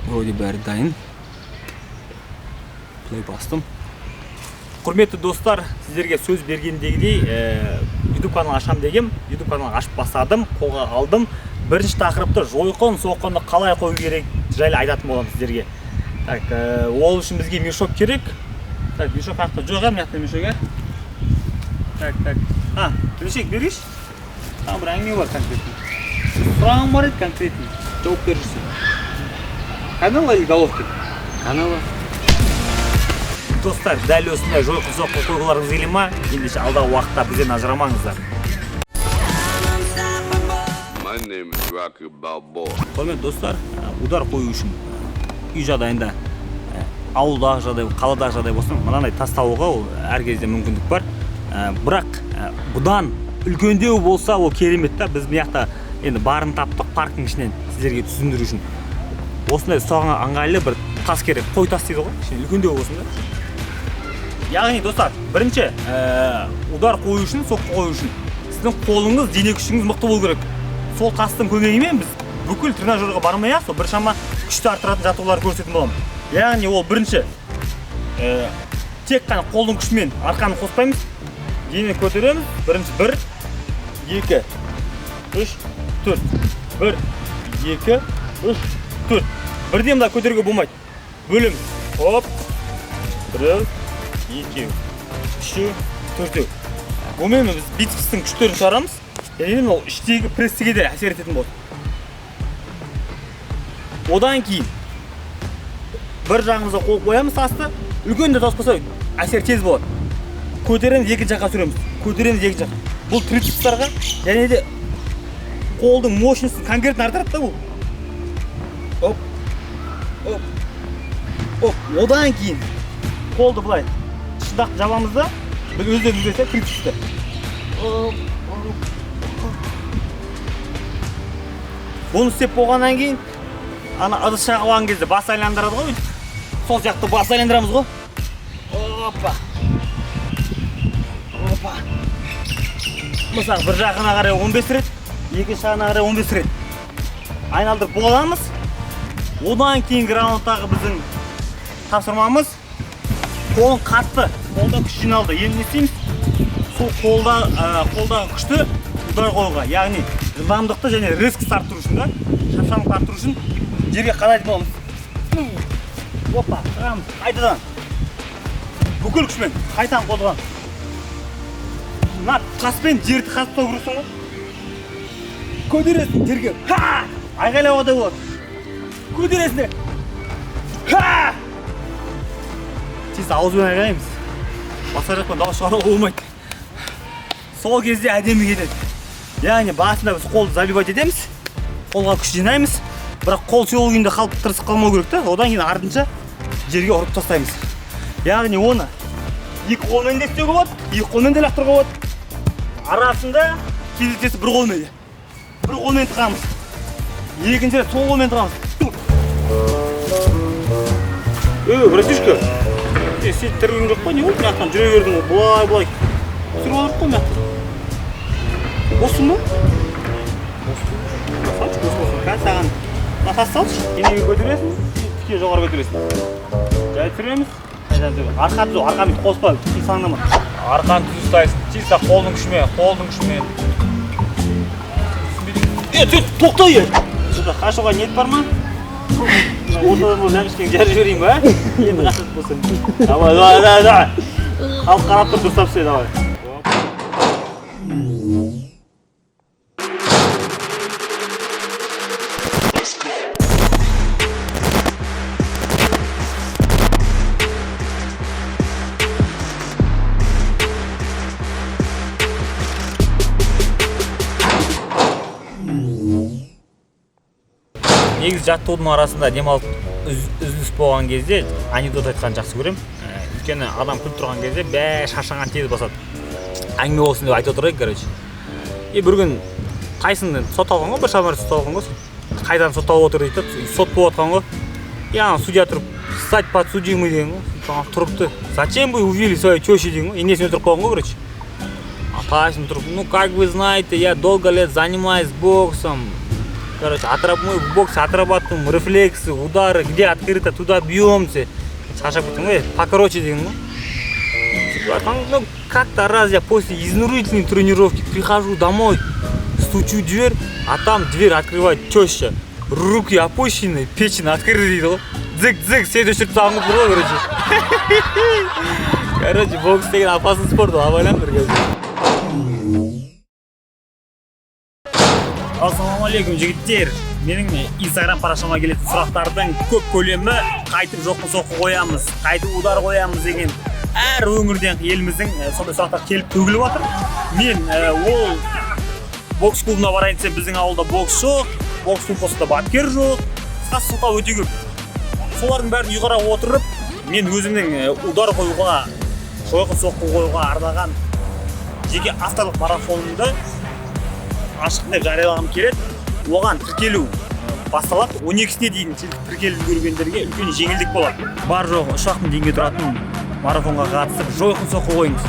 Вроде бәрі дайын. Play бастым. Құрметті достар, сіздерге сөз бергендегідей, YouTube канал ашам дегем, YouTube канал ашып бастадым, қолға алдым. Бірінші тақырыпты жойқын соққыны қалай қою керек жайлы айтатын боламын сіздерге. Так, ол үшін бізге мешок керек. Так, мешок қаяқта? Жоқ, ә, мына жақта мешок, ә? Так, так. А, мешок берейінші. Там бір әңгіме бар конкретный. Сұрағым бар еді конкретный. Жауап беріп жүрсең. Канело или Головкин? Канело. Достар, дәл осындай жойқын соққы қойғыларыңыз келе ма? Ендеше алдағы уақытта бізден ажырамаңыздар. My name is Rocky Balboa. Құрметті достар, удар қою үшін үй жағдайында, ауылдағы жағдай, қаладағы жағдай болсын, мынандай тас табуға ол әр кезде мүмкіндік бар. Бірақ бұдан үлкендеу болса, ол керемет та. Біз мына жақта енді барын таптық парктің ішінен сіздерге түсіндіру үшін. Осындай ұстауға ыңғайлы бір тас керек, қой тас дейді ғой, кішкене үлкендеу болсын да. Яғни достар, бірінші, удар қою үшін, соққы қою үшін сіздің қолыңыз, дене күшіңіз мықты болу керек. Сол тастың көмегімен біз бүкіл тренажерға бармай ақ, сол біршама күшті арттыратын жаттығулар көрсететін боламын. Яғни ол бірінші, тек қана қолдың күшімен арқаны қоспаймыз, денені көтереміз. Бірінші 1, 2, 3, 4. 1, 2, 3, 4. Бірден мына көтеруге болмайды. Бөлеміз. Хоп. Біреу, екеу, үшеу, төртеу. Онымен біз бицепстің күштерін шығарамыз. Және ол іштегі прессіге де әсер ететін болады. Одан кейін бір жағымызға қол қоямыз тасты, үлкен де тас болса әсер тез болады. Көтереміз, екінші жаққа түсіреміз. Көтереміз, екінші жаққа. Бұл трицепстарға және де қолдың мощностін конкретно арттырады да бұл. Оп. Оп. Оп. Одан кейін қолды былай шыдақ жабамыз да, біз өздеріміз білесіздер, трицепсті. Оп, оп, оп. Бұны істеп болғаннан кейін ана ыдыс шағып алған кезде бас айландырады ғой өйтіп. Сол сияқты бас айландырамыз ғой. Опа. Опа. Мысалы, бір жағына қарай 15 рет, екінші жағына қарай 15 рет айналдырып боламыз. Одан кейінгі раундтағы біздің тапсырмамыз қолың қатты, қолда күш жиналды. Енді не істейміз? Сол қолдағы күшті удар қоюға, яғни жылдамдықты және рискті арттыру үшін да, шапшаңдықты арттыру үшін жерге қадайтын боламыз. Опа, шығамыз. Қайтадан. Бүкіл күшпен қайтадан қолданамыз. Мына таспен жерді қазып тастау керексің ғой. Көтересің жерге. Ха! Айғайлауға да болады. Көтересің де. Ха! Тез ауызбен айғайлаймыз. Басқа жақтан дауыс шығаруға болмайды. Сол кезде әдемі кетеді. Яғни басында біз қолды забивать етеміз, қолға күш жинаймыз, бірақ қол сол күйінде қалып тырысып қалмау керек та. Одан кейін артынша жерге ұрып тастаймыз. Яғни оны екі қолмен де істеуге болады, екі қолмен де лақтыруға болады. Арасында кезектесіп бір қолмен де. Бір қолмен тығамыз. Екінші рет сол қолмен тығамыз. Ей, братишка, сен тірілген жоқ па, не болды? Мына жақтан жүре бердің ғой, былай былай. Түсіріп алдық қой мына жақтан. Боссың ба? Красавчик, бос болсын. Қазір саған мына тас салшы, денеге көтересің, тіке жоғары көтересің. Жай түсіреміз. Қайтадан түсіреміз. Арқа түзу, арқаны бүйтіп қоспа, қисаңдама. Арқаны түзу ұстайсың, чисто қолдың күшімен, қолдың күшімен. Е, сен тоқта, е! Сонда қашуға ниет бар ма? Мына ортадан бұл ләмішкең жарып жіберейін ба? Енді қашатын болсаң. Давай, давай, давай, давай. Халық қарап тұр, дұрыстап істе, давай. Негізі жаттығудың арасында демалып үзіліс болған кезде анекдот айтқанды жақсы көремін. Өйткені адам күліп тұрған кезде бәрі шаршаған тез басады. Әңгіме болсын деп айтып отырайық, короче. И бір күн Тайсон сотталған ғой, бір шамар сотталған ғой. Қайдан сотталып отыр дейді да, сот болып жатқан ғой. И ана судья тұрып, стать подсудимый деген ғой. Соған тұрыпты. Зачем вы увели свою тещу деген ғой. Енесіне тұрып қойған ғой, короче. А Тайсон тұрып, ну как вы знаете, я долго лет занимаюсь боксом. Короче, мы в боксе отрабатываем рефлексы, удары, где открыто, туда бьемся. Шаршап кеттім ғой, покороче деген ғой. Сөйтіп айтқан, ну, как-то раз я после изнурительной тренировки прихожу домой, стучу в дверь, а там дверь открывает теща. Руки опущены, печень открыта дейді ғой. Дзік-дзік, свет өшіріп тастаған болып тұр ғой, короче. Короче, бокс деген опасный спорт, абайлаңдар қазір. Ассалаумағалейкум, жігіттер. Менің инстаграм парақшама келетін сұрақтардың көп көлемі қайтып жоқпын соққы қоямыз, қайтып удар қоямыз деген, әр өңірден еліміздің сондай сұрақтар келіп төгіліп жатыр. Мен ол бокс клубына барайын десем, біздің ауылда бокс жоқ, бокс клуб болса да бапкер жоқ, қысқасы, сылтау өте көп. Солардың бәрін ұйғара отырып, мен өзімнің удар қоюға, жойқын соққы қоюға арналған жеке авторлық марафонымды ашық деп жариялағым келеді. Оған тіркелу басталады 12-сіне дейін. Тіркеліп үлгергендерге үлкен жеңілдік болады. Бар жоғы 3-ақ мың теңге тұратын марафонға қатысып, жойқын соққы қойыңыз.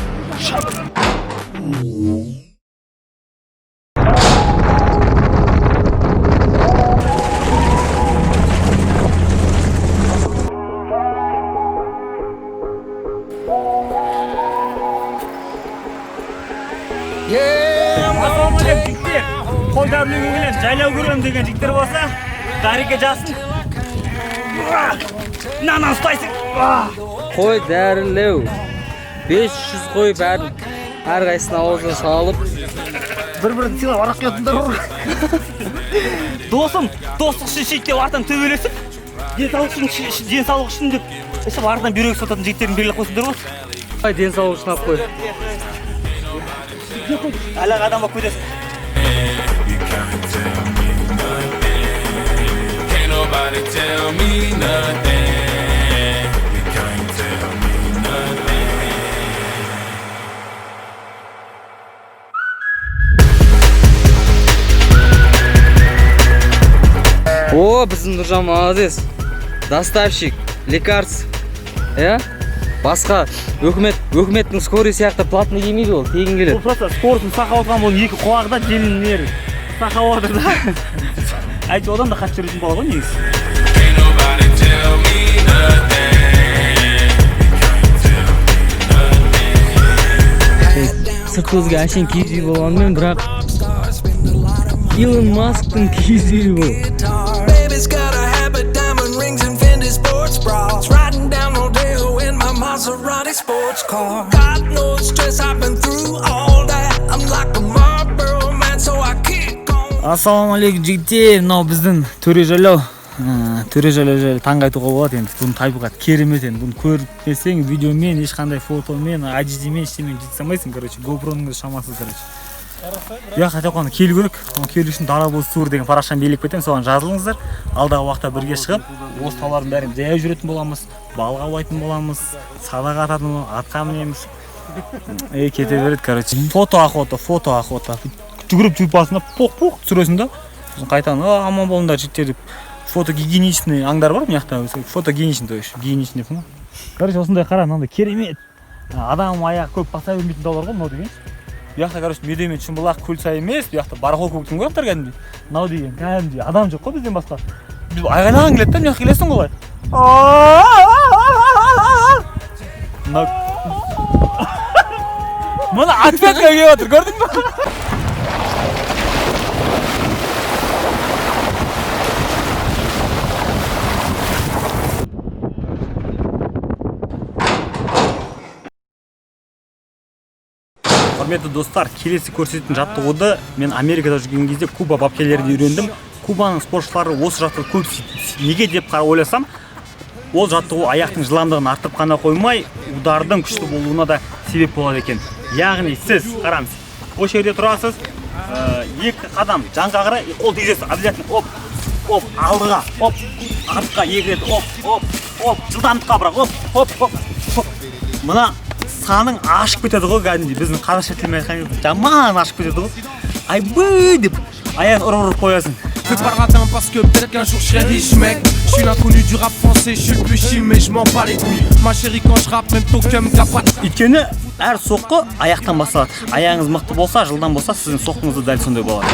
Ассалаумағалейкум, жігіттер! Қой дәрілеуге келемін, жайлау көремін деген жігіттер болса, Дарике жазсын. Мынаны ұстайсың. Қой дәрілеу, 500 қой, бәрін, әрқайсысын аузына салып. Бір бірін сыйлап, арақ құятындар бар. Досым, достық үшін ішейік деп, артынан төбелесіп, денсаулық үшін, денсаулық үшін деп ішіп, артынан бүйрек сататын жігіттерін белгілеп қойсыңдар ғой. Ай, денсаулық үшін алып қой. Әлі адам болып кетесің. You can't tell me nothing. Can't nobody tell me nothing. You can't tell me nothing. О, біздің Нұржан молодец, доставщик лекарств, иә. Басқа өкіметтің скорый сияқты платный келмейді, ол тегін келеді. Бұл просто скоростың сақап отырған, бұның екі құлағы да желінер сақап отыр да. Әйтеуір одан да қатты жүретін бала ғой негізі. Can't nobody tell me nothing. You can't tell me nothing. Сырт көзге әшейін киіз үй болғанымен, бірақ Илон Масктың киіз үйі бұл. Baby's got a habit, diamond rings and Fendi sports bras. Riding down Rodeo in my Maserati sports car. Got no stress, I've been through all that. I'm like a Marlboro man, so I kick on. Ассалаумағалейкум, жігіттер! Мынау біздің Төре жайлау. Төре жайлау жайлы таң айтуға болады енді. Бұның табиғаты керемет енді. Бұны көрмесең, видеомен, ешқандай фотомен, HD-мен ештемен жеткізе алмайсың, короче. GoPro-ның өзі шамасыз, короче. Я хотя бы келу керек. Оны келу үшін Дара тур деген парақшаны белгілеп кетемін, соған жазылыңыздар. Алдағы уақытта бірге шығып, осы таулардың бәрін жаяу жүретін боламыз, балық аулайтын боламыз, садақ ататын боламыз, атқа мінеміз. Ей, кете береді, короче. Фото охота, фото охота. Жүгіріп жүріп басында поқ поқ түсіресің да, сосын қайтадан аман болыңдар, жігіттер деп. Фотогигиеничный аңдар бар мына жақта, фотогеничный, то есть гигиеничный деп. Короче, осындай, қара, мынандай керемет. Адам аяғы көп баса бермейтін таулар ғой мынау деген. Бұл жақта, короче, Медеу мен Шымбұлақ, Көлсай емес, бұл жақта барахолка болып тұрған ғой кәдімгідей. Мынау деген кәдімгідей адам жоқ қой бізден басқа. Біз айғайлаған келеді да, мына жаққа келесің ғой. Мынау мына ответка келіп жатыр, көрдің бе? Құрметті достар, келесі көрсететін жаттығуды мен Америкада жүрген кезде Куба бапкерлерінен үйрендім. Кубаның спортшылары осы жаттығуды көп істейді. Неге деп қарап ойласам, ол жаттығу аяқтың жылдамдығын арттырып қана қоймай, удардың күшті болуына да себеп болады екен. Яғни сіз қараңыз, осы жерде тұрасыз, екі қадам жанға қарай, қол тигізесіз, обязательно, оп, оп, алдыға, оп, артқа екі рет, оп, оп, оп, жылдамдыққа бірақ, оп, оп, оп, оп. Мына саның ашып кетеді ғой кәдімгідей, біздің қазақша тілмен айтқан кезде жаман ашып кетеді ғой. Айбый деп аяғын ұрып ұрып қоясың. Fais pas le radin parce que peut-être qu'un jour je serai riche, mec. Je suis l'inconnu du rap français, je suis le plus chi mais je m'en bats les couilles. Ma chérie, quand je rappe, même ton cum qu'a pas de Өйткені әр соққы аяқтан басталады. Аяғыңыз мықты болса, жылдам болса, сіздің соққыңыз да дәл сондай болады.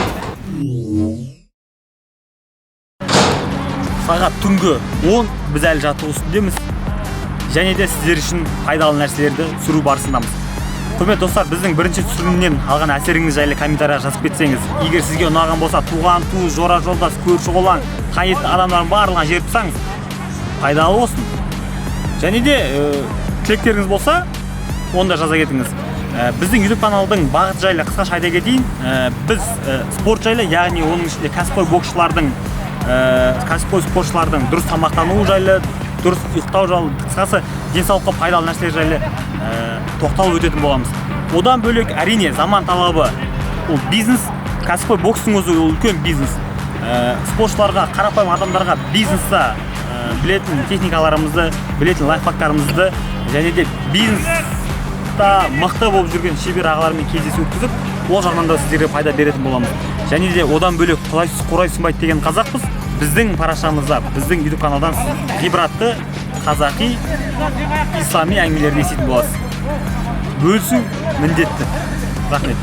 Сағат түнгі 10, біз әлі жаттығу үстіндеміз және де сіздер үшін пайдалы нәрселерді түсіру барысындамыз. Құрметті достар, біздің бірінші түсірілімнен алған әсеріңіз жайлы комментарийға жазып кетсеңіз. Егер сізге ұнаған болса, туған туыс, жора жолдас, көрші қолаң, танитын адамдардың барлығына жіберіп тастаңыз, пайдалы болсын. Және де тілектеріңіз болса, оны да жаза кетіңіз. Біздің YouTube каналдың бағыты жайлы қысқаша айта кетейін. Біз спорт жайлы, яғни оның ішінде кәсіпқой боксшылардың, кәсіпқой спортшылардың дұрыс тамақтануы жайлы, дұрыс ұйықтау жайлы, қысқасы, денсаулыққа пайдалы нәрселер жайлы тоқталып өтетін боламыз. Одан бөлек, әрине, заман талабы ол бизнес. Кәсіпқой бокстың өзі ол үлкен бизнес. Спортшыларға, қарапайым адамдарға бизнеста білетін техникаларымызды, білетін лайфхактарымызды және де бизнеста мықты болып жүрген шебер ағалармен кездесу өткізіп, ол жағынан да сіздерге пайда беретін боламыз. Және де одан бөлек, құлай қурай сынбайды деген қазақпыз. Біздің парақшамызда, біздің YouTube каналдан сіз ғибратты қазақи, ислами әңгімелерді еститін боласыз. Бөлісу міндетті. Рахмет.